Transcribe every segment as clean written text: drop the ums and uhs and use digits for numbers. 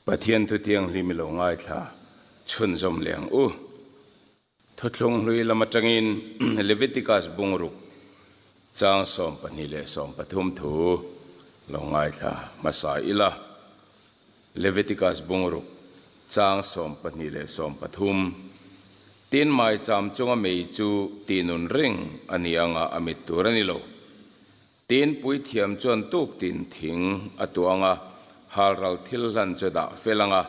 Pathian thu thianghlim i lo ngaithla chhunzawm leh ang u. Thuthlung hlui lam atangin Leviticus bungruk chang 12 leh 13 thu lo ngaithla hmasa ila. Leviticus bungruk chang 12 leh 13 Tin maicham chunga mei chu tihnun reng a ni anga a mit tur a ni lo. Tin, puithiam chuan tuk tin thing a tuang a, halral thil hlan chu a dah fel ang a,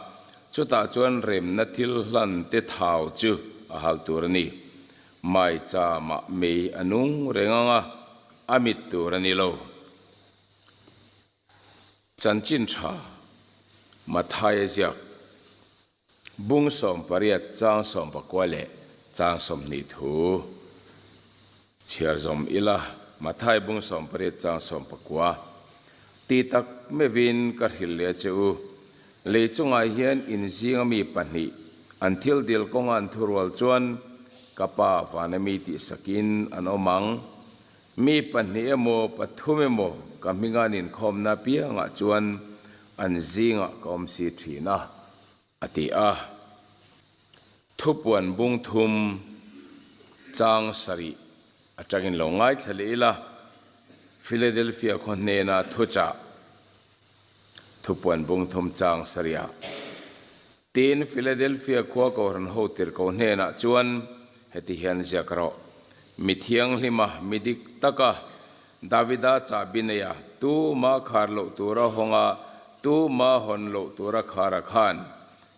chutah chuan remna thil hlan te thau chu a hal tur a ni. Maichama mei a nung reng ang a, a mit tur a ni lo. Chanchin tha Mathaia ziak Bung 18 chang 19 leh chang 20 thu chhiar zawm ila, Mathai bung 18 chang 19 Ti tak meuhin ka hrilh leh che u, lei chungah hian in zinga mi pahnih an thil dil kawnga an thurual chuan ka Pa vana mi tihsakin an awm ang. Mi pahnih emaw pathum emaw ka hminga an inkhawmna apiangah chuan an zingah ka awm si thin a, a ti a. Thupuan bung thum chang sarih atangin lo ngaithla leh ila, Philadelphia khaw hnena thuchah Thupuan bung thum chang sarihah Tin, Philadelphia khua Kohhran ho tirhkoh hnenah chuan heti hian ziak rawh, Mi thianghlima, mi dik taka, Davida chahbi neia, tuma khar loh tura hawnga, tuma hawn loh tura khara khan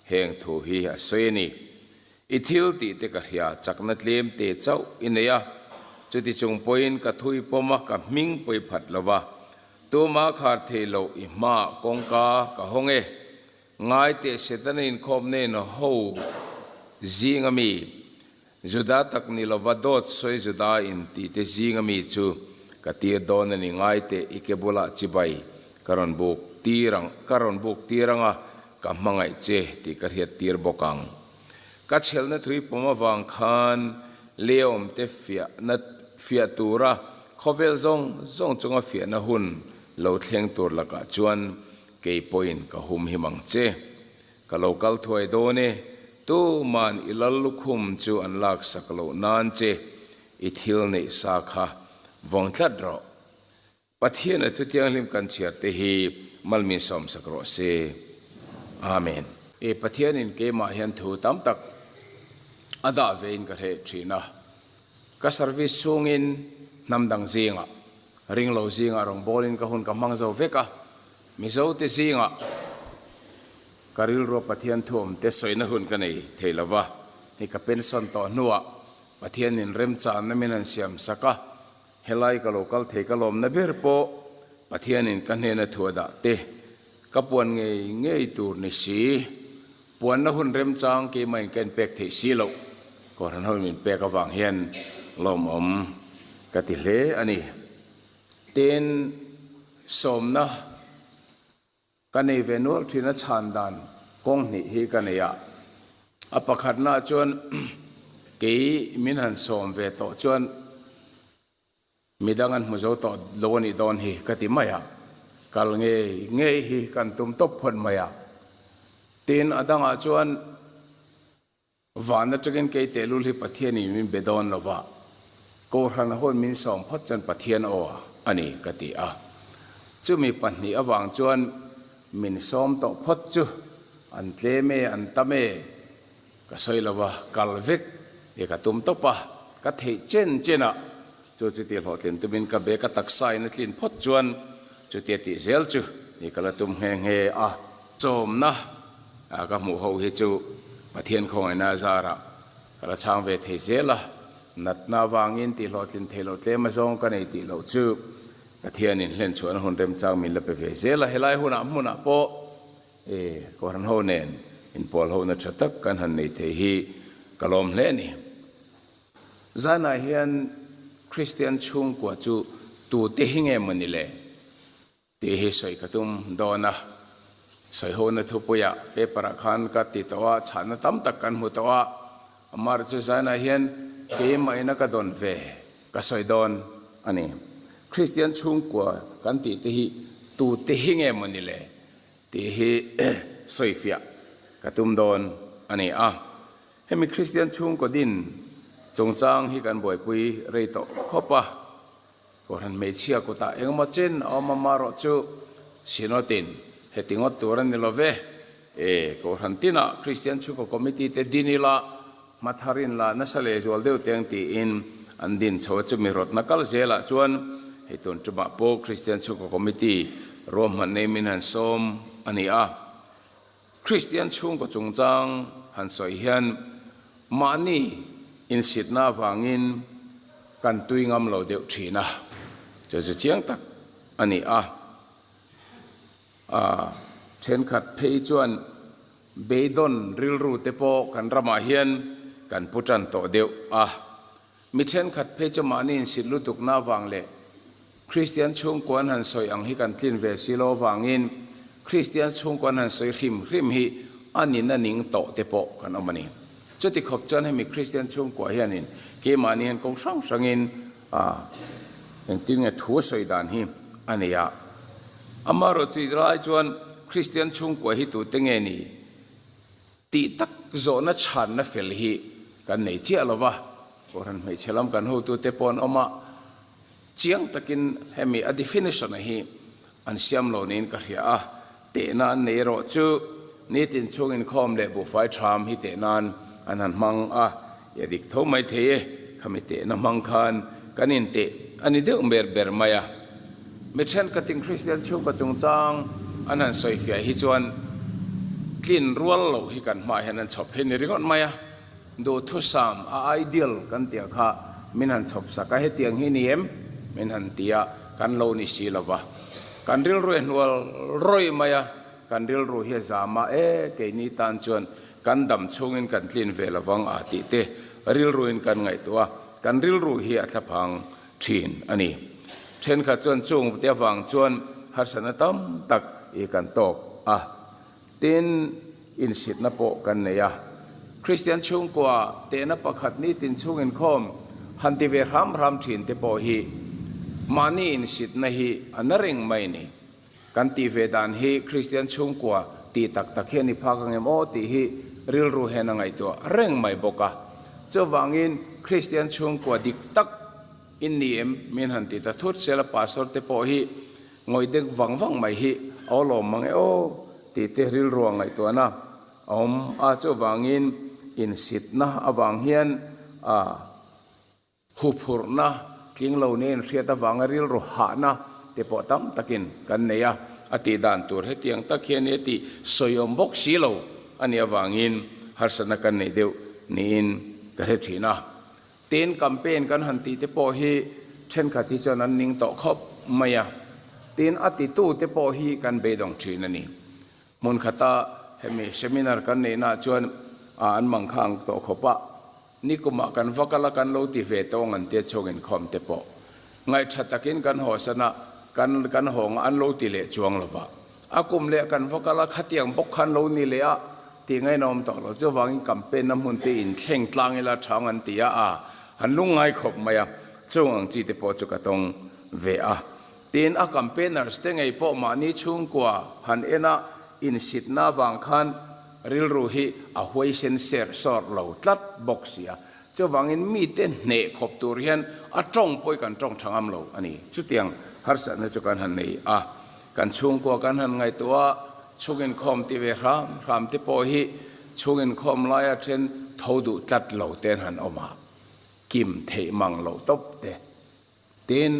heng thu hi a sawi a ni. I thil tih te ka hria, chakna tlem te chauh i nei a, chuti chung pawhin ka thui pawm a, ka hming pawi phat lo va, tuma khar thei loh i hmaah kawngka ka hawng e. Ngai teh Setana inkhawm nen ho zinga mi, Juda tak ni lova dawt sawi Juda in tih te zinga mi chu ka tir dawn a ni. Ngai teh i ke bulah chibai ka rawn buk tir ang, ka rawn buk tir ang a, ka hmangaih che tih ka hriat tir bawk ang. Ka chhelna thui pawm avang khan Leawm te fiahna fiah tura khawvel zawng zawng chunga fiahna hun lo thleng tur lakah chuan Kei pawhin ka hum him ang che. Ka lo kal thuai dawn e, tuman i lal lukhum chu an laksak loh nan che i thil neih sa kha vawng tlat rawh. Pathian a thu thianghlim kan chhiar te hi malmin sawmsak rawh se. Amen. E Pathianin keimah hian thu tam tak a dah vein ka hreh thin a. Ka service chhungin hnam dang zingah Ringlo zingah rawngbawlin ka hun ka hmang zo vek a, Mizote zingah ka rilrua Pathian thuawmte sawina hun ka nei thei lo va, hei ka pension tawh hnuah Pathianin remchanna min han siam sak a, helai ka lo kal thei ka lawmna ber pawh Pathianin ka hnena thu a dah te ka puan ngei ngei tur ni si, puanna hun remchang keimahin ka inpek theih si loh Kohhran ho min pek avang hian lawmawm ka ti hle a ni. Tin, sawmna ka nei ve nual thin a chhan dan kawng hnih hi ka nei a. A pakhatnaah chuan kei min han sawm ve tawh chuan Midang an hmu zo tawh lo a nih dawn hi ka ti mai a, kal ngei ngei hi kan tum tawp phawt mai a. Tin, a dangah chuan van atangin kei tehlul hi Pathianin min be dawn lo va, Kohhran hawn min sawm phawt chuan Pathian aw a ni ka ti a. Chumi pahnih avang chuan min sawm tawh phawt chu an tlem e, an tam e, Ka sawi lo va, kal vek i ka tum tawp a, ka theih chen chen a, chu chuti hlawhtlin tumin ka be ka taksa in a tlin phawt chuan chutia tih zel chu i ka la tum nghe nghe a. Chawmna ka hmuh ho hi chu Pathian khawngaihna a zarah ka la chhang ve thei zel a, natna avangin tih hlawhtlin theih loh tlem azawng ka nei tih loh chu Pathianin hlenchhuahna hun remchang min la pe ve zel a, helai hunah hmunah pawh E, Kohhran ho nen inpawl hona tha tak kan han nei thei hi ka lawm hle a ni. Zanah hian Kristian chhungkua chu tute hi nge maw ni le? Tih hi sawi ka tum dawn a. Sawi hona thupuiah paper-ah khan ka ti tawh a, chhahna tam tak kan hmu tawh a. Amah chu zanah hian keimah ina ka dawn ve ka sawi dawn a ni. Kristian chhungkua kan tih te hi tute hi nge maw ni le? Tih hi sawifiah ka tum dawn a ni a. Hemi Kristian chhungkaw din chungchang hi kan buaipui rei tawh khawp a, Kohhran hmeichhia kutah engemaw chen a awm a marawh chu Synod-in heti ngawt tur a ni lo ve. E, Kohhran tinah Kristian chhungkaw committee te din ila hmatharin la nasa leh zual deuh teng tiin an din chho a, chumi rawtna kal zelah chuan hei tun tumah pawh Kristian chhungkaw committee ruahman nei min han sawm a ni a. Kristian chhungkaw chungchang han sawi hian mahni insitna avangin kan tui ngam lo deuh thin a, chu chu chiang tak a ni a. Thenkhat phei chuan beidawn rilru te pawh kan ramah hian kan pu tan tawh deuh a. Mi thenkhat phei chu mahni insit lutukna avang leh Kristian chhungkua an han sawi ang hi kan tlin ve si lo avangin Kristian chhungkua an han sawi hrim hrim hi a nin a ning tawh te pawh kan awm a ni. Chuti khawp chuan hemi Kristian chhungkua hianin keimahni hian kawng hrang hrangin engtin nge thu a sawi dan hi a nei a. Amaherawhchu lai chuan Kristian chhungkua hi tute nge ni? Tih tak zawhna chhanna fel hi kan nei chiah lo va, Kohhran hmeichhe lam kan hotute pawh an awm a, chiang takin hemi a definition a hi an siam lo niin ka hria a, tehna an nei erawh chu nitin chhung inkhawm leh buhfai tham hi teh nan an han hmang a, i a dik tho mai thei e, khami tehna hmang khan kan inteh a ni deuh ber ber mai a. Mi thenkhatin Kristian chhungkaw chungchang an han sawifiah hi chuan tlin rual loh hi kan hmaah hian an chhawp hi ni ringawt mai a, duhthusam a ideal kan tih kha min han chhawp sak a, hetiang hi ni em? Min han ti a, kan lo ni si lo va, kan rilru e hnual rawih mai a, kan rilru hi a zam a, e keini tan chuan kan dam chhungin kan tlin ve lo vang a tih te rilruin kan ngaihtuah a, kan rilru hi a thlaphang thin a ni. Thenkhat chuan chung te avang chuan harsatna tam tak i kan tawk a, tin insitna pawh kan nei a. Kristian chhungkua tehna pakhat nitin chhung inkhawm han ti ve hram hram thin te pawh hi mahni insitna hi a na reng mai ni. Kan tih ve dan hi Kristian chhungkua tih tak tak hi a ni phak ang em aw tih hi rilru hian a ngaihtuah reng mai bawk a. Chuvangin Kristian chhungkua dik tak in ni em min han ti ta thut sela Pastor te pawh hi ngawih dek vang vang mai hi a awlawm mang e aw tih te rilru a ngaihtuahna a awm a. Chuvangin insitna avang hian a. Huphurhna tling lo nen hriat avanga rilru hahna te pawh tam takin kan nei a, a tih dan tur hetiang tak hian i a tih sawiawm bawk si lo a nih avangin harsatna kan nei deuh niin ka hre thin a. Tin, campaign kan han tih te pawh hi thenkhat hi chuan an ning tawh khawp mai a, tin a titu te pawh hi kan beidawng thin a ni. Hmun khata hemi seminar kan neihnaah chuan an mangkhang tawh khawp a, Nikumah kan va kal a, kan lo ti ve tawng an tia chhuak inkhawm te pawh ngaihtha takin kan hawsan a, kan kan hawng a, an lo ti leh chuang lo va. A kum leh kan va kal a, khatiang bawk khan lo ni leh a tih ngaihna awm tawh lo. Chuvangin campaign na hmun te inthleng tlang ila thang an ti a, a han lungngai khawp mai a, chung ang chi te pawh chu ka tawng ve a. Tin, a campaigners te ngei pawh mahni chhungkua han en a, insitna avang khan Rilru hi a huaisen ser sawr lo tlat bawk si a, chuvangin mite hneh khawp tur hian a tawng pawh hi kan tawng tha ngam lo a ni. Chutiang harsatna chu kan han nei a, kan chhungkua kan han ngaihtuah a, chhung inkhawm ti ve hram hram te pawh hi chhung inkhawm laia then tho duh tlat lo te an han awm a, kim theih mang loh tawp te. Tin,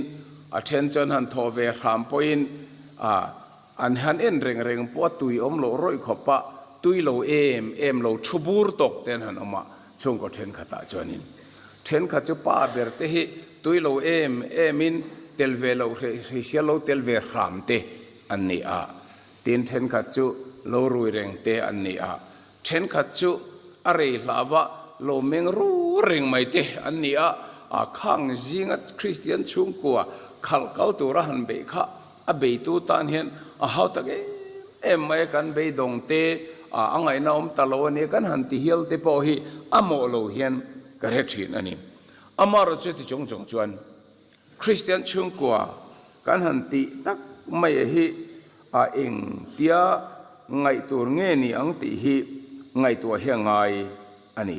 a then chuan han thawh ve hram pawhin a an han en reng reng pawh a tui awm loh rawih khawp a, tui lo em em lo thu bur tawk te an han awm a, chhungkaw thenkhatah chuanin thenkhat chu pa ber te hi tui lo em emin tel ve loh hreihsial lo tel ve hram te an ni a, tin thenkhat chu lo rui reng te an ni a, Thenkhat chu a rei hlava lo meng ru reng mai te an ni a, a khang zinga Kristian chhungkua khalh kal tura han beih kha a beitu tan hian a hau tak em em mai a, kan beidawng te a ngaihna awm ta lo a nia kan han ti hial te pawh hi a mawh lo hian ka hre thin a ni. Amaherawhchu chuti chung chung chuan Kristian chhungkua kan han tih tak mai hi a engtia. ngaih tur nge ni ang tih hi ngaihtuah hi a ngai a ni.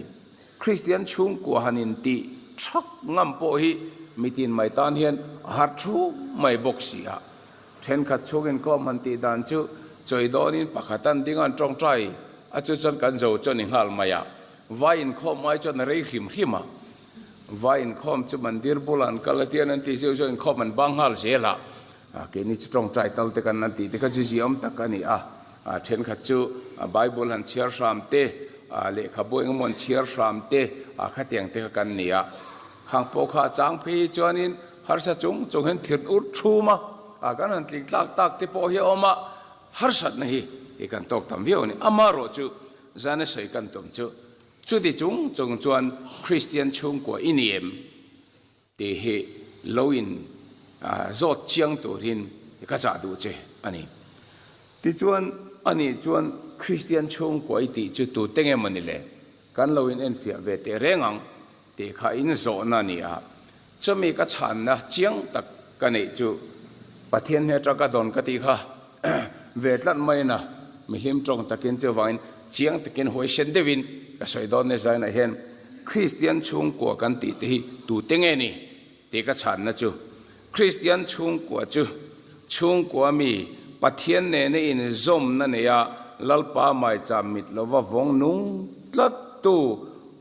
Kristian chhungkua han intih thak ngam pawh hi mitin mai tan hian a har thu mai bawk si a. Thenkhat chhung inkhawm han tih dan chu chawi dawnin pakhat an ding a an tawngtai a chu chuan kan zo chu a ni nghal mai a. Vai inkhawm ai chuan a rei hrim hrim a. Vai inkhawm chu mandir bulah an kal a tian an tih zeuh zeuh inkhawm an bang nghal zel a. Keini chu tawngtai tal te kan an tih te kha chu ziaawm tak a ni a. Thenkhat chu Bible han chhiar hram te, lehkhabu engemaw an chhiar hram te khatiang te kha kan ni a. Khang pawh kha a chang phei hi chuanin harsa chung chung hian thir ur thum a, kan han tling tlak tak te pawh hi a awm a, harsatna hi i kan tawk tam viau a ni. Amaherawhchu zana sawi kan tum chu chuti chung chung chuan Kristian chhungkua i ni em tih hi lo in zawt chiang turin ka chah duh che a ni. Tichuan ani chuan Kristian chhungkua i tih chu tute nge maw ni le? Kan lo in enfiah ve teh reng ang tih kha in zawhna a ni a. Chumi ka chhanna chiang tak ka neih chu Pathian hne atanga ka dawn ka tih kha ve tlat mai na mihlim tawng takin chuvangin chiang takin huaisen deuhin ka sawi dawn nia zainah hian Kristian chhungkua kan tih te hi tute nge ni tih ka chhanna chu Kristian chhungkua chu chhungkua mi Pathian nena inzawmna neia Lalpa maicham mit lova vawng nung tlattu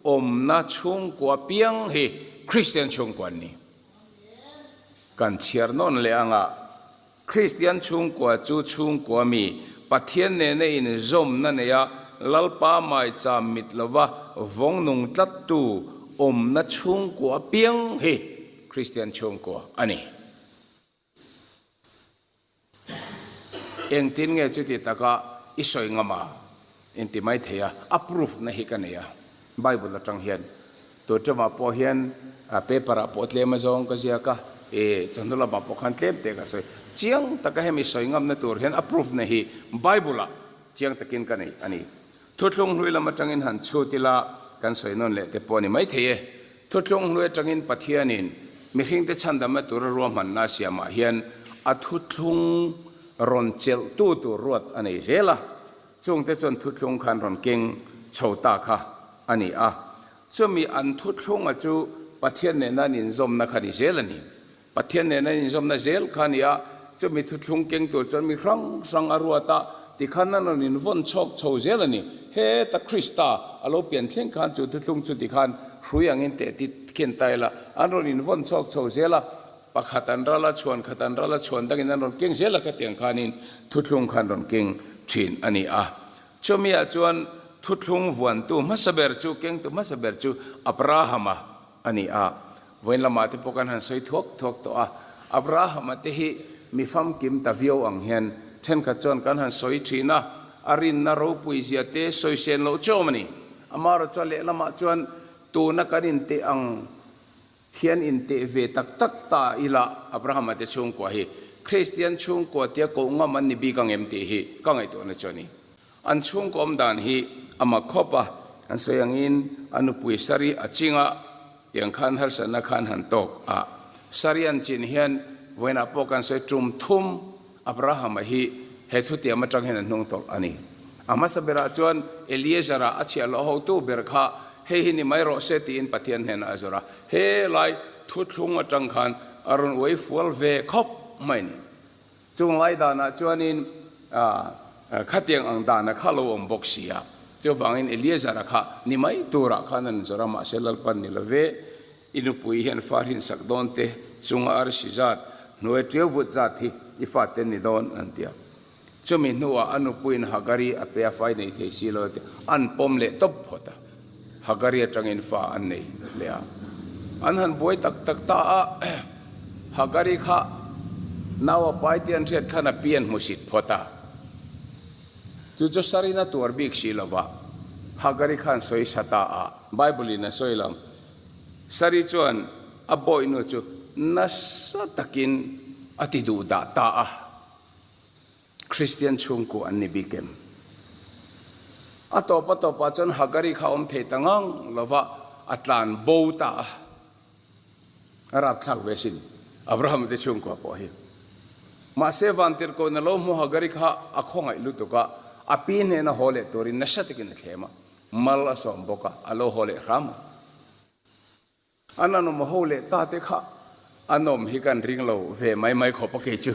awmna chhungkua piang hi Kristian chhungkua an ni. Kan chhiar nawn leh anga Kristian chhungkua chu chhungkua mi Pathian nena inzawmna neia Lalpa maicham mit lova vawng nung tlattu awmna chhungkua piang hi Kristian chhungkua a ni. Engtin nge chuti taka i sawi ngam a? Inti mai thei a, a proof na hi ka nei a, Bible atang hian. Tuṭamah pawh hian paper ah pawh tlem azawng ka ziak a, e chawhnu lamah pawh khan tlem teh ka sawi. Chiang taka hemi sawi ngamna tur hian a proof na hi Bible ah chiang takin ka nei a ni. Thuthlung hlui lam atangin han chhut ila kan sawi nawn leh te pawh a ni mai thei e. Thuthlung hlui atangin Pathianin mihringte chhandamna tura ruahmanna a siamah hian a thuthlung rawn chelhtu tur ruat a nei zel a, chungte chuan thuthlung khan rawn keng chho ta kha a ni a. Chumi an thuthlunga chu Pathian nena an inzawmna kha ni zel a ni. Pathian nena inzawmna zel kha a ni a, chumi thuthlung keng tur chuan mi hrang hrang a ruat a, tikhan an rawn invawn chhawk chho zel a ni. Heta Krista a lo pian thleng khan chu thuthlung chu tikhan hrui angin teh ti khen ta ila, an rawn invawn chhawk chho zel a, pakhat an ral a, chhuan khat an ral a, chhuan dangin an rawn keng zel a, khatiang khanin thuthlung khan rawn keng thin a ni a. Chumiah chuan thuthlung vuantu hmasa ber chu, kengtu hmasa ber chu Abrahama a ni a. Vawiin lamah te pawh kan han sawi thuak thuak tawh a, Abrahama te hi mi famkim ta viau ang hian thenkhat chuan kan han sawi thin a, a rinna ropui zia te sawi sen loh che awm a ni. Amaherawh chuan lehlamah chuan tuna kan inteh ang hian inteh ve tak tak ta ila Abrahama te chhungkua hi Kristian chhungkua tia koh ngam an ni bik ang em tih hi ka ngaihtuahna chu a ni. An chhungkaw awm dan hi a mak khawp a, an sawi angin a nupui Sari a ching a, tiang khan harsatna khan han tawk a. Sari an chin hian vawiinah pawh kan sawi tum thum Abrahama hi he thutiam atang hian a hnung tawlh a ni. A hmasa berah chuan Eliezer-a a chhiahhlawh hotu ber kha hei hi ni mai rawh se tiin Pathian hnenah a zawrh a, he lai thuthlung atang khan a rawn uai fual ve khawp mai a ni. Chung lai danah chuanin khatiang ang dana kha lo awm bawk si a, chuvangin Eleazar-a kha ni mai turah khan an zawrh a, mahse Lalpan ni love, i nupui hian fa hrinsak dawn te chunga arsi zat, hnuai ṭiau vut zat hi i fate ni dawn, an ti a. Chumi hnuah a nupuiin Hagari a pe a, fa i nei thei si lo a ti a, an pawm leh tawp phawt a. Hagari atangin fa an nei leh a. An han buai tak tak ta a, Hagari kha nau a pai tih an hriat khan a pi an hmusit phawt a. Chu chu Sarina tuar bik si lo va, Hagari khan sawi sa ta a, Bible in a sawi lo. Sari chuan a bawihnu chu nasa takin a ti duh dah ta a. Kristian chhungkua an ni bik em? A tawp a tawpah chuan Hagari kha awm thei ta ngang lova a tlan bo ta a. A rapthlak ve sin Abraham te chhungkua pawh hi. Mahse vantirhkohna lo hmu Hagari kha a khawngaih lutuk a. A pi hnena haw leh turin nasa takin a thlem a, mal a sawm bawk a, a lo haw leh hram a. An anawm ho leh ta te kha a nawm hi kan ring lo ve mai mai khawp a kei chu.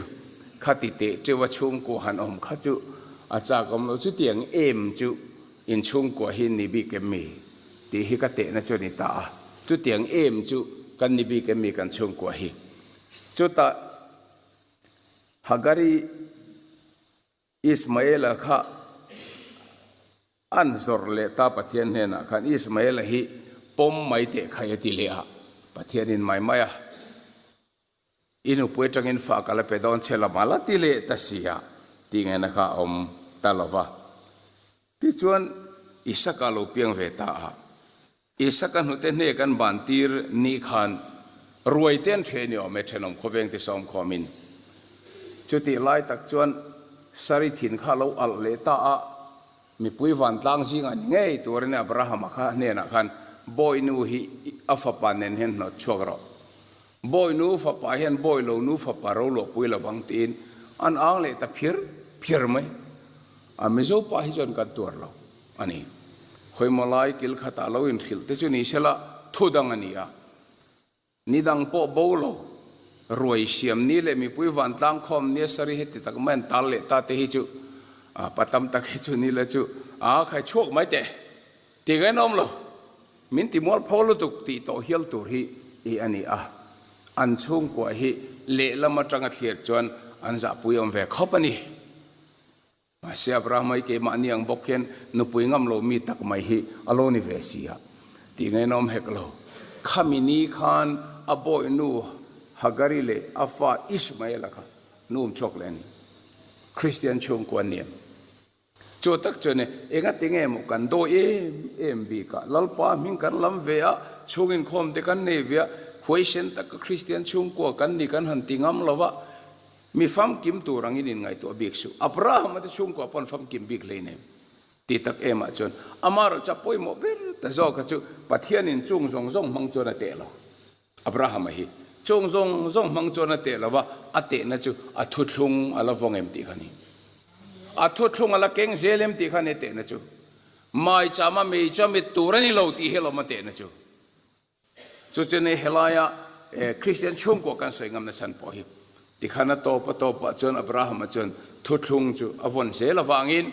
Khati teh teuh a chhungkua han awm kha chu a chak awm lo chutiang em chu in chhungkua hi ni bik em mi tih hi ka tehna chu a ni ta a. Chutiang em chu kan ni bik em mi kan chhungkua hi. Chutah Hagari Ismaela kha an zawrh leh ta Pathian hnenah khan Ismaela hi pawm mai teh khai a ti leh a, Pathianin mai mai a, I nupui atangin fa ka la pe dawn che lam a la ti leh ta si a tih ngaihna kha a awm ta lo va. Tichuan Isaka lo piang ve ta a, Isaka hnute hne kan ban tir ni khan ruai te an ṭhe ni awm e, ṭhenawm khawveng te sawm khawmin. Chutih lai tak chuan Sari thin kha lo alh leh ta a, mipui vantlang zingah ni ngei turin Abrahama kha hnenah khan, Bawihnu hi a fapa nen hian hnawt chhuak rawh. Bawihnu fapa hian bawi lo nu fapa ro luahpui lovang tiin an ang leh ta phir phir mai. A Mizo pa hi chuan kan tuar lo. A ni. Khawimaw lai kil khatah lo inhrilh te chu ni sela thu dang a ni a. Ni dang pawh bo lo. Ruai siam ni leh mipui vantlang khawm nia sari heti tak mai an tal leh ta te hi chu a pa tam tak hi chu ni la chu a khai chhuak mai teh. Ti ngaih nawm lo. Min ti mual pho lutuk tih tawh hial tur hi i a ni a. An chhungkua hi lehlam atanga thlir chuan an zahpui awm ve khawp a ni. Mahse Abraham hi keimahni ang bawk hian nupui ngam lo mi tak mai hi a lo ni ve si a, tih ngainawm hek lo. Khami ni khan a bawihnu Hagari leh a fa Ishmaela kha an um chhuak leh a ni. Kristian chhungkua an ni em? Chu tak chuan e, engati nge maw kan dawi em em bik a, Lalpa hming kan lam ve a, chhung inkhawm te kan nei ve a, huaisen taka Kristian chhungkua kan ni kan han ti ngam lo va, Mi famkim tur angin inngaihtuah bik suh. Abraham-a te chhungkua pawn famkim bik hlei nem. Ti tak emah chuan amaherawh chu a pawimawh ber ta zawk kha chu Pathianin chung zawng zawng hmang chuan a teh lo. Abraham-a hi chung zawng zawng hmang chuan a teh lo va, a tehna chu a thuthlung a la vawng em tih kha a ni. A thuthlung a la keng zel em tih kha a ni a tehna chu. Maichama mei chu a mit tur a ni lo tih hi alawm a tehna chu. Chu chu ni helaia Kristian chhungkua kan sawi ngam nachhan pawh hi tikhan a tawp a tawpah chuan Abrahama chuan thuthlung chu a vawn zel avangin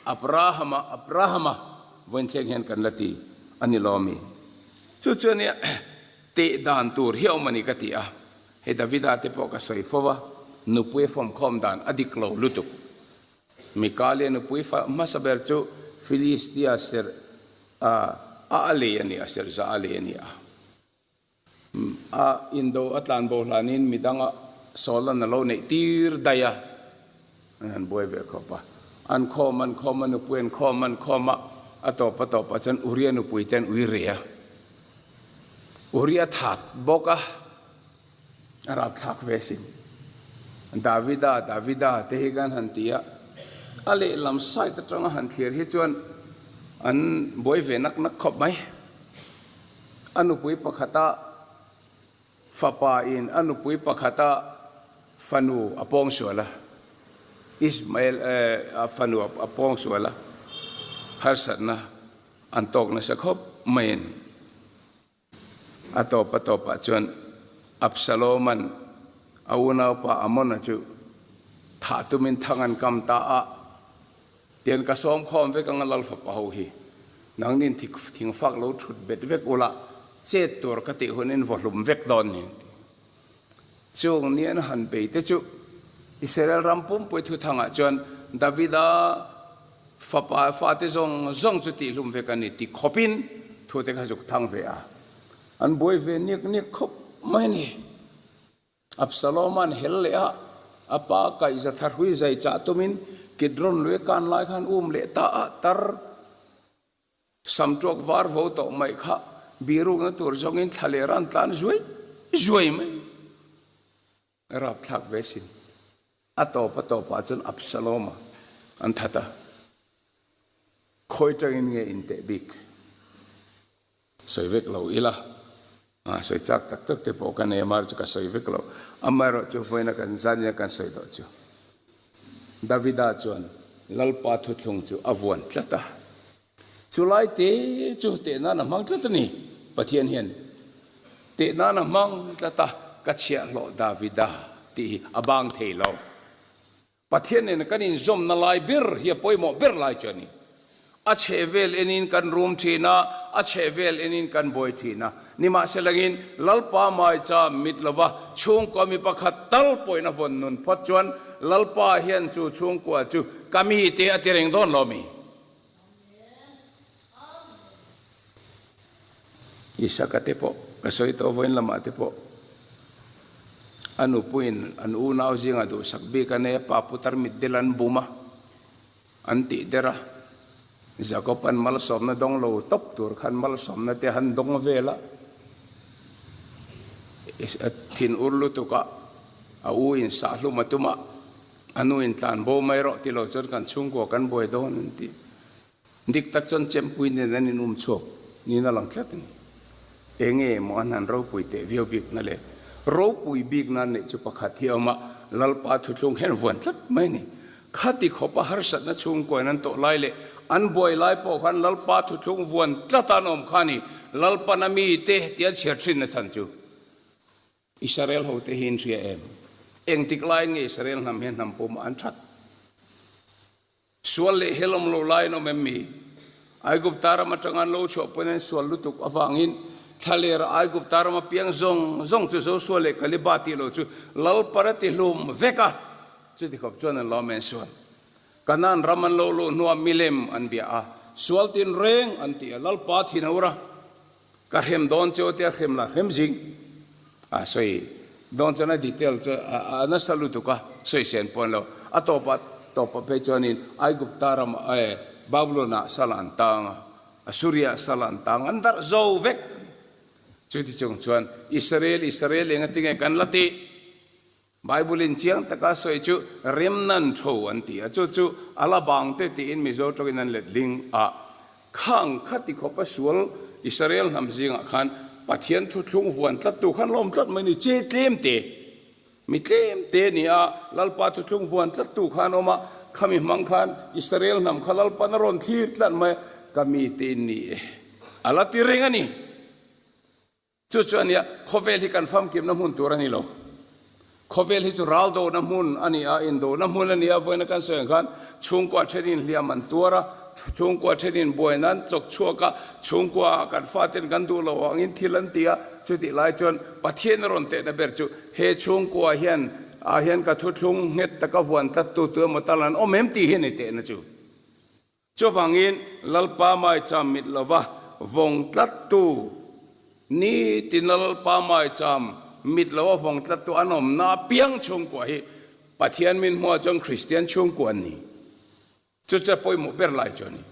Abrahama Abrahama vawiin thleng hian kan la ti a ni lo ami? Chu chu ania teh dan tur hi a awm a ni ka ti a, hei Davida te pawh ka sawi fo va, nupui a fawmkhawm dan a dik lo lutuk. Mikalia nupui hmasa ber chu Filistia serh A a a lei a ni a, serh za a lei a ni a. A indo a tlan bo hlanin midanga Saul-an a lo neih tir daih a, an han buai ve khawp a. An khawm an khawm a, nupui an khawm an khawm a, a tawp a tawp ah chuan Uria nupui te an ui reh a. Uria that bawk a. A rapthlak ve sin. Davida, Davida te hi kan han ti a, a lehlam side atanga han thlir hi chuan an buai ve nak nak khawp mai. A nupui pakhata fapa in a nupui pakhata fanu a pawng sual a, Ismael a fanu a pawng sual a, harsatna an tawk nasa khawp mai a ni. A tawp a tawpah chuan Absaloma'n a unaupa Amona chu thah tumin thang an kam ta a, Tian ka sawm khawm vek anga lal fapa ho hi, nangnin thingfak lo thut bet vek ula, chet tur ka tih hunin vaw hlum vek dawn ni an ti. Chung ni an han bei te chu Israel ram pumpui thuthangah chuan Davida fapa fate zawng zawng chu tihhlum vek a ni ti khawpin thu te kha zuk thang ve a, an buai ve niak niak khawp mai a ni. Absaloma'n hel leh a, a pa kaihza tharhui zai chah tumin Kidron lui a kan lai khan um leh ta a, tar Samtuak var vo tawh mai kha birukna tur zawngin thla leh ran tlan zuai zuai mai. Rapthlak ve sin. A tawp a tawpah chuan Absalom-a an that a. Khawi tangin nge inteh bik? Sawi vek lo ila. Sawi chak tak tak te pawh ka nei a, mar chu ka sawi vek lo. Amaherawhchu vawiina kan zanin a kan sawi tawh chu Davida chuan. Lalpa thuthlung chu a vuan tlat a. Chulai te chu teh nan a hmang tlat a ni. Pathian hian teh nan a hmang tlat a, ka chhiahhlawh Davida tih hi a bang thei lo. Pathian nena kan inzawmna lai ber hi a pawimawh ber lai chu a ni. A chhehvel enin kan rum thin a, a chhehvel enin kan buai thin a. Nimahselangin, Lalpa maicha mit lova chhungkua mi pakhat tal pawhin a vawn nun phawt chuan Lalpa hian chu chhungkua chu ka mite a ti reng dawn lo mi? Isaka te pawh ka sawi tawh vawiin lamah te pawh a nupuiin an unau zingah duhsak bik a nei a, pa putar mitdel an bum a, an tih der a, Jakob an malsawmna dawng lo tawp tur khan malsawmna te han dawng vel a, thin ur lutuk a, a u in sahhlum a tum a, A nu in tlan bo mai rawh ti lo chuan kan chhungkua kan buai dawn an ti. Dik tak chuan chempui nen an in um chhuak niin a lang tlat a ni. Enge maw an han ropui teh viau bik na le? Ropui bik nan neih chu pakhat hi a awm a, Lalpa thuthlung hian vuan tlat mai a ni. Khati khawpa harsatna chhungkua in an tawh lai leh an buai lai pawh khan Lalpa thuthlung vuan tlat an awm kha a ni. Lalpan a mite ti an chhiar thin na chhan chu. Israel hote hi in hria em? Engtik laiin nge Israel hnam hian hnam pawmah an that? Sual leh hel awm lo laiin awm em mi? Aigupta ram atanga an lo chhuah pawhin an sual lutuk avangin thlaler a Aigupta rama piang zawng zawng chu Josua leh Kaleba tih lo chu Lalpara ti hlum vek a, chuti khawp chuan an lo amen sual. Kanaan ram an lo luh hnuah milem an bia a, sual tinreng an ti a, Lalpa thin a ur a. Ka hrem dawn chu tia hrem la hrem zing a sawi dawn chuan a detail chu a nasa lutuk a sawi sen pawn lo a tawp a tawp a phei chuanin Aigupta ram eh Babylon ah sal an tang a Assuria ah sal an tang an darh zo vek chuti chung chuan Israel Israel eng atinge kan la tih Bible in chiang taka sawi chu remnan tho an ti a, chu chu a la bang te tiin Mizo tawngin an let ling a. Khang kha ti khawpa sual Israel hnam zingah khan Pathian thuthlung vuan tlattu khan lawm tlat mai ni, che tlem te, mi tlem te ni a, Lalpa thuthlung vuan tlattu khan awm a, khami hmang khan Israel hnam kha Lalpan a rawn thlir tlat mai, ka mite in ni e, a la ti reng a ni. Chu chu a nia, khawvel hi kan famkimna hmun tur a ni lo. Khawvel hi chu ral dona hmun a ni a, indona hmun a ni a, vawiina kan sawi ang khan chhungkua thenin hliam an tuar a, chhungkua thenin buaina an chawk chhuak a, chhungkua kan faten kan duh loh angin thil an ti a, chutih lai chuan Pathian a rawn tehna ber chu he chhungkua hian ah hian ka thuthlung nghet taka vuan tlattu tu emaw tal an awm em tih hi a ni tehna chu. Chuvangin Lalpa maicham mit lova vawng tlattu, nitin Lalpa maicham mit lova vawng tlattu an awmna apiang chhungkua hi Pathian min hmuah chuan Kristian chhungkua an ni. Chu chu a pawimawh ber lai chu a ni.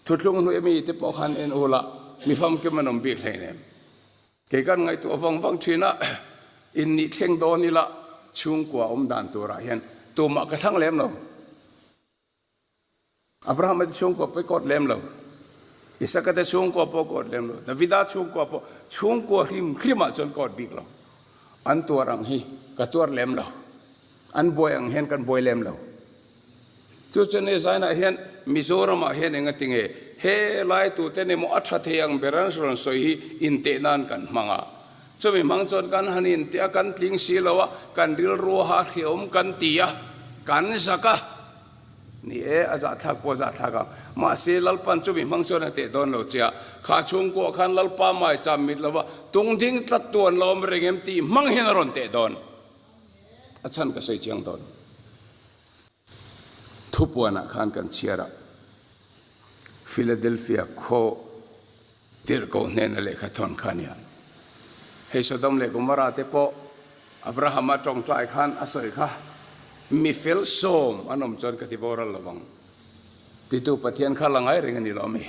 Thuthlung hnuai mite pawh khan en ula mi famkim an awm bik hleinem. Kei kan ngaihtuah vang vang thin a, innih thleng dawn ila chhungkua awm dan turah hian tumah ka thlang lem lo. Abrahama te chhungkua pawh i kawt lem lo, Isaka te chhungkua pawh kawt lem lo, Davida chhungkua pawh chhungkua hrim hrimah chuan kawt bik lo. An tuar ang hi ka tuar lem lo, an buai ang hian kan buai lem lo. Chu chuan he zainah hian Mizoramah hian engati nge he lai tute emaw a tha thei ang ber an rawn sawi hi inteh nan kan hmang a. Chumi hmang chuan kan han inteh a, kan tling si lo a, kan rilru a hahriawm kan ti a, kan zak a. Ni e, a zahthlak pawh a zahthlak ang. Mahse, Lalpan chumi hmang chuan a teh dawn lo che a. Kha chhungkuah khan Lalpa maicham mit lova tungding tlat tu an la awm reng em tih hmang hian a rawn teh dawn. A chhan ka sawi chiang dawn. Thupuanah khan kan chhiar a, Philadelphia khaw tirhkoh hnena lehkha thawn kha a nia. Hei Sodom leh Gomorrah te pawh Abrahama tawngtai khan a sawi kha, Mi fel sawm an awm chuan ka ti boral lo vang. Titu Pathian kha la ngai reng a ni lo mi.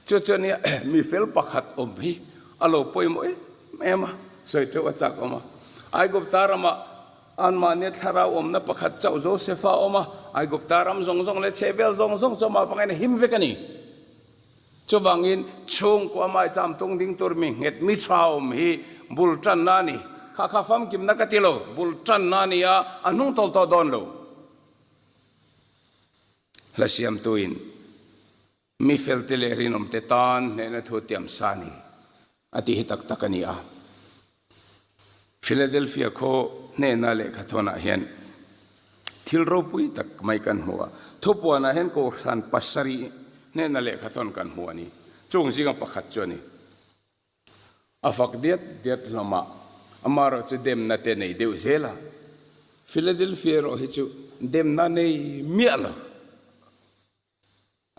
Chu chuan nia mi fel pakhat awm hi a lo pawimawh em em a, sawi teuh a chak awm a. Aigupta ramah anmahnia thlarau awmna pakhat chauh Josefa a awm a, Aigupta ram zawng zawng leh chhehvel zawng zawng chu amah vangin a him vek a ni. Chuvangin chhungkua maicham tung ding tur mi nghet mi tha awm hi bul tanna a ni. Kha kha famkimna ka ti lo, bul tanna a ni a, a hnung tawl tawh dawn lo. Hla siamtuin mi felte leh rinawmte tan hnehna thu tiam sa ni a tih hi tak tak a ni a. Philadelphia khaw hnehna lehkhathawnah hian thil ropui tak mai kan hmu a. Thupuanah hian Kohhran pasarih hnehna lehkhathawn kan hmu a ni. Chung zinga pakhat chu a ni. A fak diat diat hlawm a, amaherawh chu demna te nei deuh zel a. Philadelphia erawh hi chu demna nei miah lo.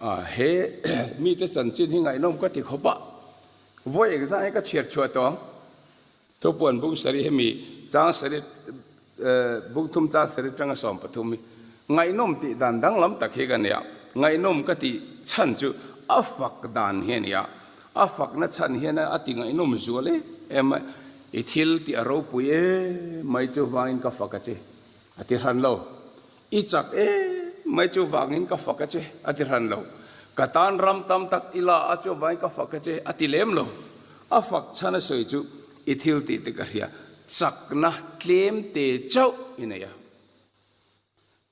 A, he mite chanchin hi ngaihnawm ka ti khawp a, vawi engzah hi ka chhiar chhuah tawh ang. Thupuan bung sarih hemi chang sarih bung thum chang sarih atanga 13 hi ngaihnawm tih dan danglam tak hi ka nei a, ngaihnawm ka tih chhan chu a fak dan hi a ni a, a fakna chhan hian a ti ngaihnawm zual em em a, i thil tih a ropui em mai chu vangin ka fak a che a ti hran lo. I chak em mai chu vangin ka fak a che, a ti hran lo. Ka tan ram tam tak i la a chu vangin ka fak a che, a ti lem lo. A fak chhan a sawi chu i thil tih te ka hria, chakna tlem te chauh i nei a.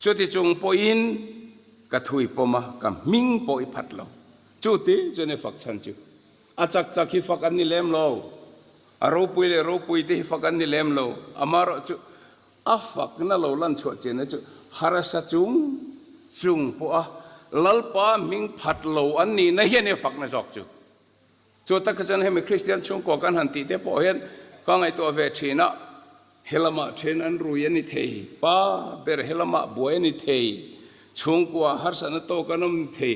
Chuti chung pawhin ka thu i pawm a, ka hming pawh i phat lo. Chuti chuan i fak chhan chu a chak chak hi fak an ni lem lo, a ropui leh ropui te hi fak an ni lem lo, amaherawh chu A fakna lo lan chhuah chianna chu harsa chung chung pawha Lalpa hming phat lo an nihna hian i fakna zawk chu. Chu tak chuan hemi Kristian chhungkua kan han tih te pawh hian ka ngaihtuah ve thin a, helamah then an rui a ni thei, pa ber helamah buai a ni thei, chhungkua harsatna tawk an awm ni thei,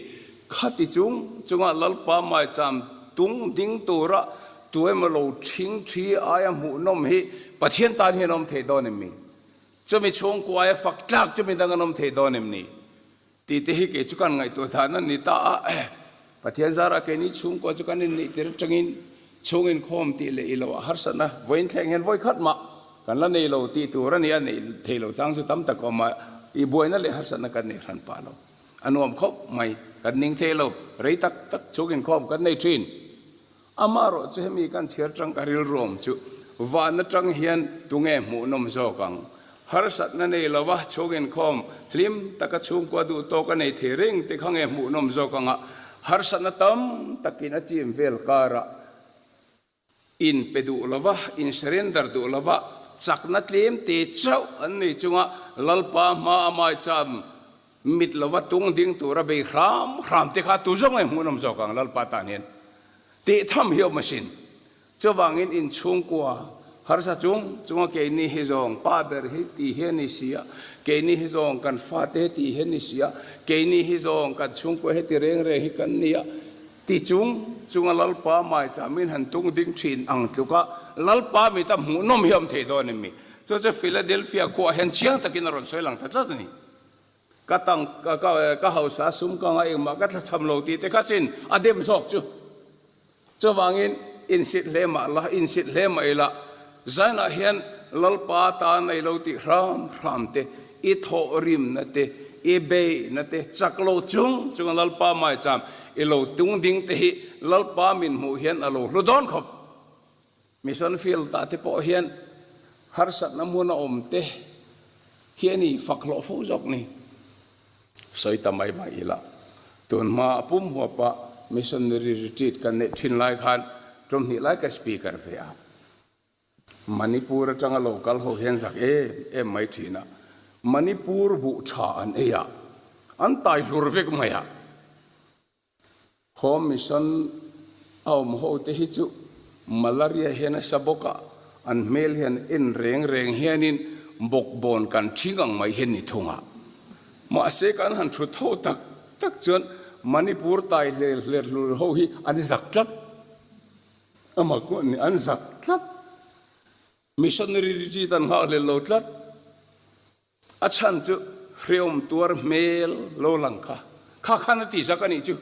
khati chung chunga Lalpa maicham tung ding tura Tu emaw lo ṭhing ṭhi aia hmuhnawm hi Pathian tan hian a awm thei dawn em ni? Chumi chhungkua aia fak tlak chumi dang an awm thei dawn em ni? Tih te hi kei chu kan ngaihtuah dan a ni ta a. Pathian zarah keini chhungkua chu kan inneih tir aṭangin chhung inkhawm tih leh i loah harsatna vawiin thleng hian vawi khat mah kan la nei lo tih tur a ni a, neih thei lo chang chu tam tak a awm a, i buaina leh harsatna kan nei hran pah lo. A nuam khawp mai, kan ning thei lo, rei tak tak chhung inkhawm kan nei ṭhin. Amaherawh chu hemi kan chhiar tang ka rilruam chu van atang hian tunge hmuhnawm zawk ang? Harsatna nei lova chhung inkhawm hlim taka chhungkua duh tawk a nei thei reng te kha nge hmuhnawm zawk anga harsatna tam takin a chim vel karah in pe duh lova, in surrender duh lova chakna tlem te chauh an nei chunga Lalpa hma a maicham Mit lova tung ding tura bei hram hram te kha tu zawng nge hmuhnawm zawk ang Lalpa tan hian tih tham hi awm asin. Chuvangin inchhungkua harsa chung chunga keini hi zawng pa ber hi ti hi a ni si a, keini hi zawng kan fate hi ti hi a ni si a, keini hi zawng kan chhungkua heti reng reng hi kan ni a ti chung chunga Lalpa maicham in han tung ding thin ang tluka Lalpa mita hmuhnawm hi a awm thei dawn em mi? Chu chu Philadelphia khuaah hian chiang takin a rawn sawi lang ta tlat a ni. Ka tang ka ka hausa sum ka ngaih engmah ka thlachham lo tih te kha chin a dem zawk chu. Chuvangin insit hle mah la, insit hle mah ila zainah hian Lalpa tan a i lo tih hram hram te, i thawhrimna te, i beihna te chak lo chung chunga Lalpa maicham i lo tung ding te hi Lalpa min hmuh hian a lo hlu dawn khawp. Mission field ah te pawh hian harsatna hmun a awm te hi a ni fak hlawh fo zawk ni. Sawi ta mai mai ila, tun hma a pum huapa missionary retreat kan neih thin lai khan ṭawmhnih lai ka speaker ve a. Manipur atanga lo kal ho hian zak em em mai thin a, Manipur buh tha an ei a, an tai hlur vek mai a. Home Mission a awm ho te hi chu malaria hian a sa bawk a, an hmel hian en reng reng hianin bawkbawn kan ṭhing ang mai hian ni thung a. Mahse kan han ṭhut ho tak tak chuan Manipur tai hler hler hlur ho hi an zak tlat. Amah pawh ni an zak tlat. Missionary retreat an nghah hlel lo tlat. A chhan chu hreawm tuar hmel lo lang kha kha khan a ti zak a nih chu.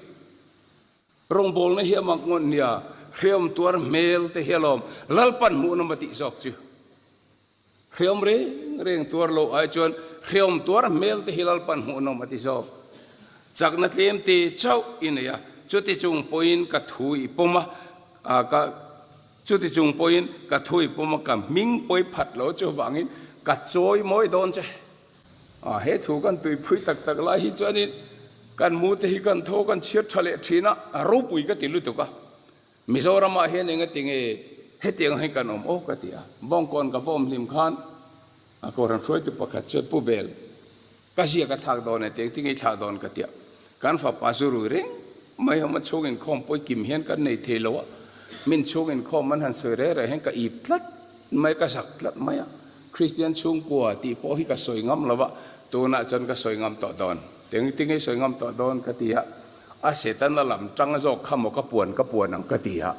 Rawngbawlna hi a mak ngawt nia, hreawm tuar hmel te hi alawm Lalpan hmuhnawm a tih zawk chu. Hreawm reng reng tuar lo ai chuan hreawm tuar hmel te hi Lalpan hmuhnawm a ti zawk. Chakna tlem te chauh i nei a, chuti chung pawhin ka thu i pawm a, ka Chuti chung pawhin ka thui pawm a, ka hming pawi phat lo chuvangin ka chawi mawi dawn che. A, he thu kan tuiphui tak tak lai hi chuanin Kan mu te hi kan tho kan chhiat tha leh thin a, a ropui ka ti lutuk a. Mizoramah hian engati nge hetiang hi kan awm aw ka ti a. Bawngkawn ka vawm hlim khan a Kohhran hruaitu pakhat chuan Pu Bel, ka zia ka thlak dawn e, ti engtinge i thlak dawn ka ti a. Kan fapa zu rui reng mai awm a, chhung inkhawm pawi kim hian kan nei thei lo a, min chhung inkhawm an han sawi reng reng hian ka ip tlat mai, ka zak tlat mai a. Kristian chhungkua tih pawh hi ka sawi ngam lo a, tunah chuan ka sawi ngam tawh dawn. Engtinge i sawi ngam tawh dawn ka ti a. A Setana lam tang zawk kha maw ka puan ka puan ang ka ti a.